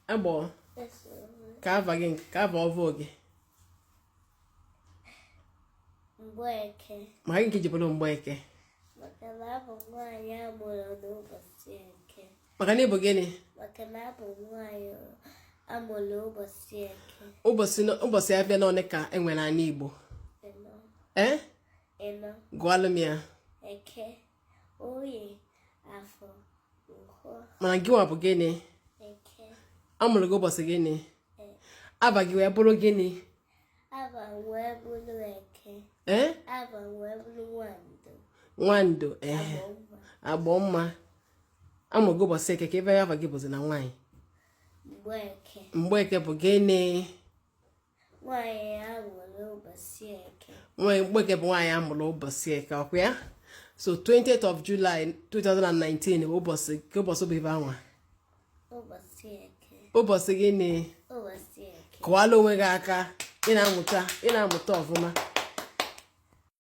Agbọ. Ka ava gị, ka ava ọvụ gị. Mgbeke. Maka gịnị ka i ji bụrụ Mgbeke? Maka na abụ m nwaanyị a mụrụ n'ụbọchị Eke. Maka na ị bụ gịnị? Maka na abụ m nwaanyị a mụrụ ụbọchị Eke. Ụbọchị afịa na one ka e nwere n'ala Igbo? Ịnọ. Ee? Ịnọ. Gụọlụ m ya. Eke, Oye, Afọ, Nkwọ. Mana gị nwa bụ gịnị? Eke. A mụrụ gị ụbọchị gịnị? Ava gị wee bụrụ gịnị? Ava m wee bụrụ Eke. Ee? Ava m wee bụrụ Nwando. Nwando, ee. Agbọmma. A mụrụ gị ụbọchị Eke, kee ife ava gị bụzi na nwaanyị? Mgbeke. Mgbeke bụ gịnị? Nwaanyị a mụrụ ụbọchị Eke. Nwaanyị Mgbeke bụ nwaanyị a mụrụ ụbọchị Eke, ọkwa ya? So 20th of July 2019 bụ ụbọchị ka ụbọchị bụ ife anwa? Ụbọchị Eke. Ụbọchị gịnị? Ụbọchị Eke. Kụwala onwe gị aka, ị na-amụta, ị na-amụta ọfụma.